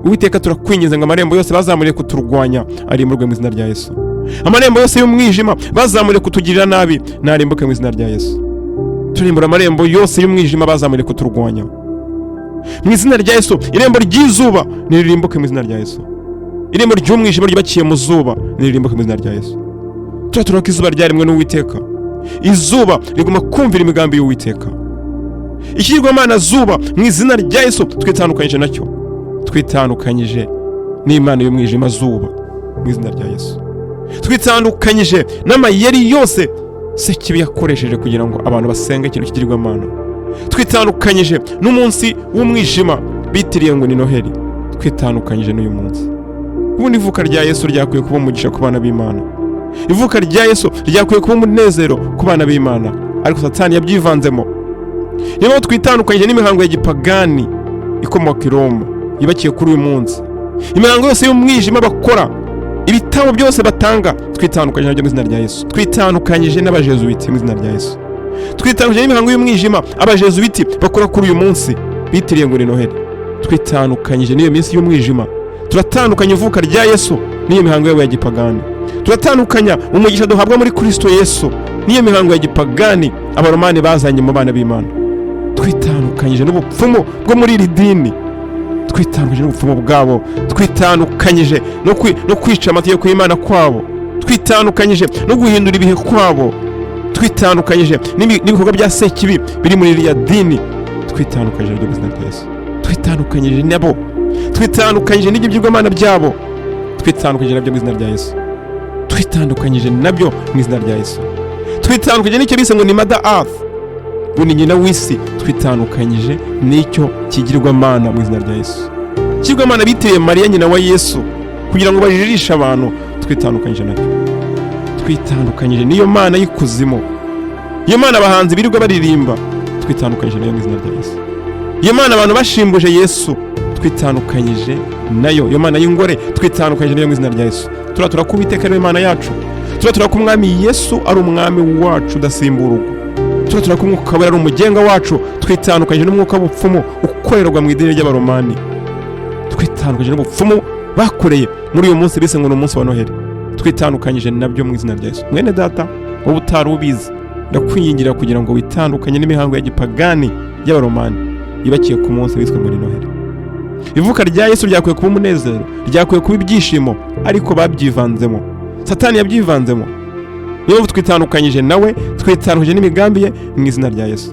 Uwiteka, turakwinginze ngo amarembo yose bazamuriye kuturwanya arimburwe mu izina rya Yesu. Amarembo yose y'umwijima bazamuriye kutugirira nabi narimbuke mu izina rya Yesu. Turimbura amarembo yose y'umwijima bazamuriye kuturwanya mu izina rya Yesu. Irembo ry'izuba niririmbuke mu izina rya Yesu. Irembo ry'umwijima ryubakiye mu zuba niririmbuke mu izina rya Yesu. Turatura ko izuba ryaremwe n'Uwiteka, izuba rigomba kumvira imigambi y'Uwiteka. Ikigirwamana zuba, mu izina rya Yesu twitandukanyije nacyo. Twitandukanyije n'imana y'umwijima zuba mu izina rya Yesu. Twitandukanyije n'amayeri yose Sekibi yakoresheje kugira ngo abantu basenge ikintu kigirwamana. Twitandukanyije n'umunsi w'umwijima bitiriye ngo ni Noheli. Twitandukanyije n'uyu munsi. Ubundi ivuka rya Yesu ryakwiye kuba umugisha ku bana b'Imana, ivuka rya Yesu ryakwiye kuba umunezero ku bana b'Imana, ariko Satani yabyivanzemo. Niyo mpamvu twitandukanyije n'imihango ya gipagani ikomoka i Roma yubakiye kuri uyu munsi. Imihango yose y'umwijima bakora, ibitabo byose batanga, twitandukanyije nabyo mu izina rya Yesu. Twitandukanyije n'Abajezuwiti mu izina rya Yesu. Twitandukanyije n'imihango y'umwijima Abajezuwiti bakora kuri uyu munsi bitiriye ngo ni Noheli. Twitandukanyije n'iyo minsi y'umwijima. Turatandukanya ivuka rya Yesu n'iyo mihango yabo ya gipagani. Turatandukanya umugisha duhabwa muri Kristo Yesu n'iyo mihango ya gipagani Abaromani bazanye mu bana b'Imana. Twitandukanyije n'ubupfumu bwo muri iri dini, twitandukanyije n'ubupfumu bwabo, twitandukanyije no kwica amategeko y'Imana kwabo, twitandukanyije no guhindura ibihe kwabo, twitandukanyije n'ibikorwa bya Sekibi biri muri iriya dini. Twitandukanyije nabyo mu izina rya Yesu. Twitandukanyije nabo, twitandukanyije n'ibyo bigirwamana byabo, twitandukanyije nabyo mu izina rya Yesu. Twitandukanyije nabyo mu izina rya Yesu. Twitandukanyije n'icyo bise ngo ni Mother Earth, ngo ni nyina w'isi. Twitandukanyije n'icyo kigirwamana mu izina rya Yesu, ikigirwamana bitiriye Mariya nyina wa Yesu kugira ngo bajirishe abantu. Twitandukanyije nacyo. Twitandukanyije n'iyo mana y'ikuzimu, iyo mana abahanzi birirwa baririmba. Twitandukanyije nayo mu izina rya Yesu. Iyo mana abantu bashimbuje Yesu, twitandukanyije nayo. Iyo mana y'ingore, twitandukanyije nayo mu izina rya Yesu. Turatura ko Uwiteka ariwe Imana yacu. Turatura ko Umwami Yesu ari Umwami wacu udasimburwa. Turatura ko Umwuka Wera ari umugenga wacu. Twitandukanyije n'umwuka w'ubupfumu ukorerwa mu idini ry'Abaromani. Twitandukanyije n'ubupfumu bakoreye muri uyu munsi bise ngo ni umunsi wa Noheli. Twitandukanyije nabyo mu izina rya Yesu. Mwene data, wowe utari ubizi, ndakwingingira kugira ngo witandukanye n'imihango ya gipagani y'Abaromani yubakiye ku munsi wiswe ngo ni Noheli. Ivuka rya Yesu ryakwiye kuba umunezero, ryakwiye kuba ibyishimo, ariko babyivanzemo. Satani yabyivanzemo. Niyo mpamvu twitandukanyije nawe, twitandukanyije n'imigambi ye mu izina rya Yesu.